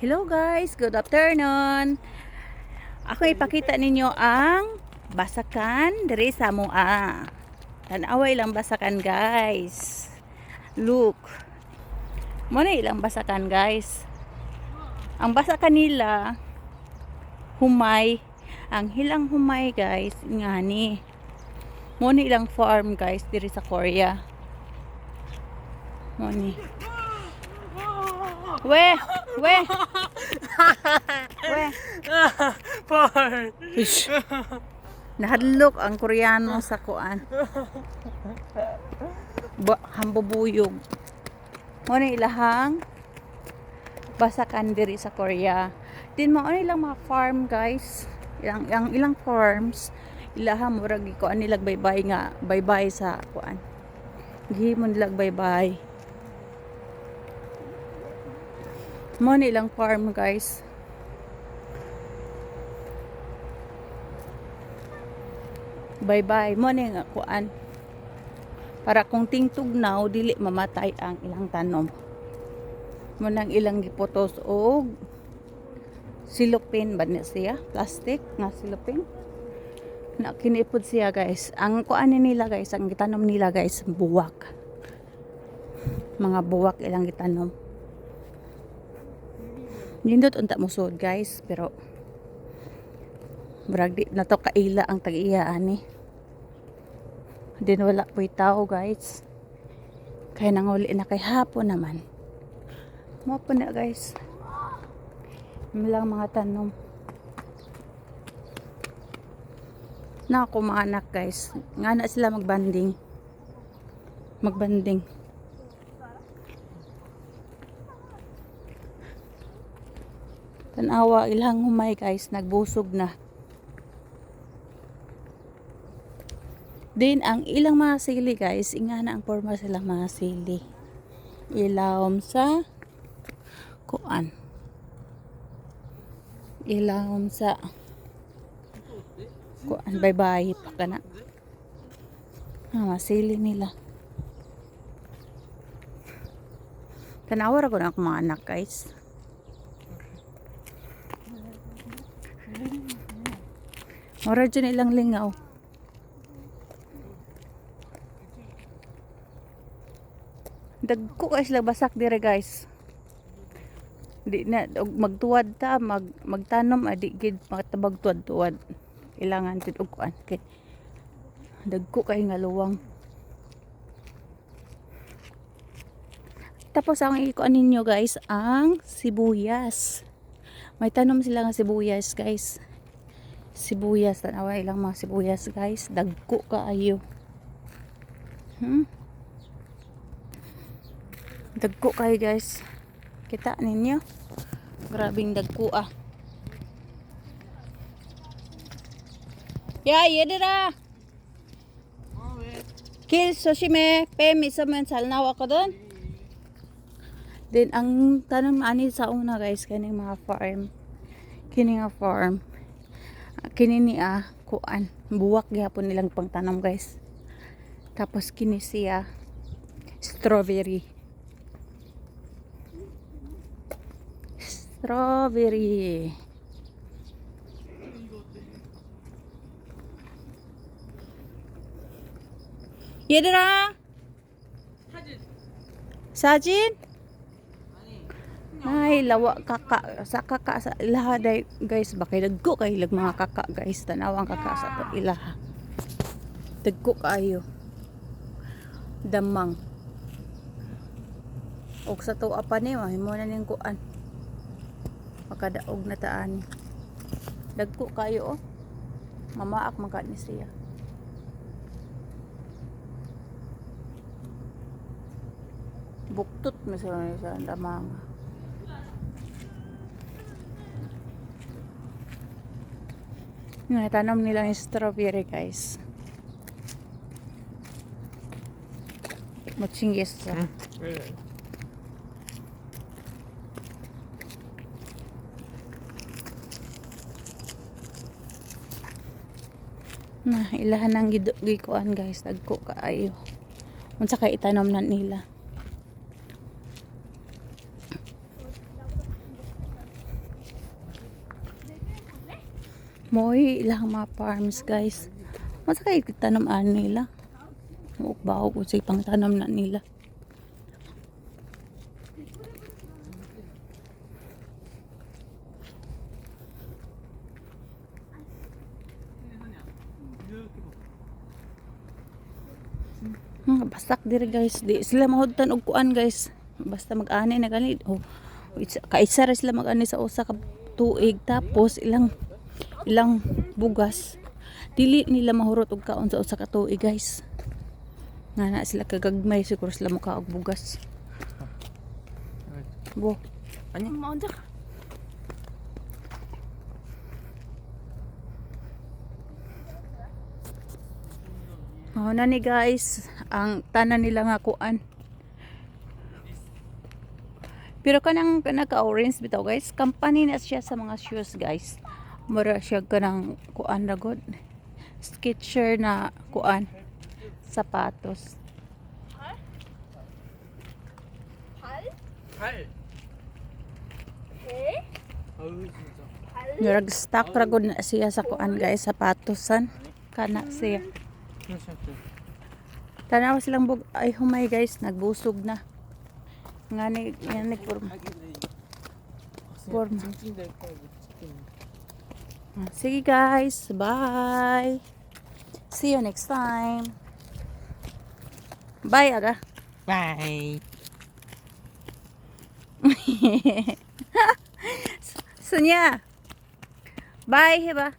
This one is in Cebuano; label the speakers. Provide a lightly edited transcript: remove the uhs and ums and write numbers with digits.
Speaker 1: Hello guys, good afternoon. Ako ipakita ninyo ang basakan diri sa Mua. Tan-away lang basakan, guys. Look. Mo na ilang basakan, guys. Ang basakan nila humay. Ang hilang humay, guys, ngani. Mo na ilang farm, guys, diri sa Korea. Mo ni. We, we. We.
Speaker 2: Four.
Speaker 1: Ish. Nahadlok ang Koreano sa kuan. Ba, hambubuyog. Mo na ilahang basakan diri sa Korea. Din mo na ilang mga farm, guys. Ilang ilang, ilang farms ilahang murag kuan nilag baybay nga baybay sa kuan. Gihimo nilag baybay. Mo na ilang farm, guys. Bye-bye. Mo na nga kuan. Para kung tingtugnaw, dili mamatay ang ilang tanom. Mo nang ilang giputos og silupin ba ni siya? Plastic nga silupin. Na kinipod siya, guys. Ang kuan ni nila, guys, ang gitanom nila, guys, buwak. Mga buwak ilang gitanom. Nindot unta mo suod, guys, pero murag di na to kaila ang tag-iya ani. Din wala po'y tao, guys. Kaya nanguli na kay hapon naman. Mo po na, guys. Yun lang mga tanom. Na ako mga anak, guys. Nga na sila magbanding. Magbanding. Tanawa ilang humay, guys, nagbusog na. Din ang ilang mga sili, guys, inga na ang forma sila mga sili. Ilawom sa kuan. Ilawom sa kuan, bye-bye pa kana. Ah, masili nila. Tanawa ra ko na akong mga anak, guys. Mura dyan ilang lingaw. Dagko kay sila basak dire, guys. Di na og magtuwad ta, magtanom adi gid matabag tuwad-tuwad. Kailangan jud og kuan kay dagko kay nga luwang. Tapos ang ikuan ninyo, guys, ang sibuyas. May tanom sila nga sibuyas, guys. Sibuyas, tanawa ilang mga sibuyas, guys. Dagko kaayo. Dagko kayo, guys. Kita ninyo. Grabing dagko ah. Ya, 얘들아. 길 조심해. 뱀 있으면 잘 나왔거든. Then ang tanong ani sa una, guys, kaning mga farm. Kini nga farm. Kini ni ah kuan, buwak gyapon nilang pangtanom, guys. Tapos kini siya strawberry. Strawberry. 얘들아. 사진? Ay, lawa kaka sa kaka sa ilaha day, guys, ba kay dagko kay ilag mga kaka, guys, tanaw ang kaka sa to ilaha. Dagko kaayo. Damang. Og sa tuwa pa ni mahimo na ning kuan. Makadaog na taan. Dagko kayo oh. Mamaak man ka ni siya. Buktot man sila ni sa damang. Yung tanom nila yung strawberry, guys. Mutsingis. Na, ilahan ang gikuan, guys, dagko kaayo. Unsa kay itanom na nila. Moy ilang mga farms, guys. Masa kay tanom-an nila. Muukbaw kung sa pang tanom na nila. Basak diri, guys. Di sila mahudtan og kuan, guys. Basta mag-ani na gani. Oh, kaisa ra sila mag-ani sa usa ka tuig, tapos ilang ilang bugas. Dili nila mahurot og kaon sa usa ka tuig, guys. Nga na sila kagagmay siguro sila muka og bugas. Bo.
Speaker 2: 아니. 엄마 언제 가?
Speaker 1: Oh, na ni guys, ang tanan nila nga kuan. Pero kanang naka-orange bitaw, guys, company na siya sa mga shoes, guys. Mura siya kanang kuan ra gud. Skechers na kuan sapatos.
Speaker 2: 발.
Speaker 3: 배?
Speaker 2: 아유, 진짜.
Speaker 1: Murag stock ra gud na siya sa kuan, guys, sapatosan kana siya. Tanaw silang bug ay humay, guys, nagbusog na. Nga ni forma. Forma. Sige, guys, bye. See you next time. Bye, aga.
Speaker 2: Bye.
Speaker 1: Sonia. Bye, hiba.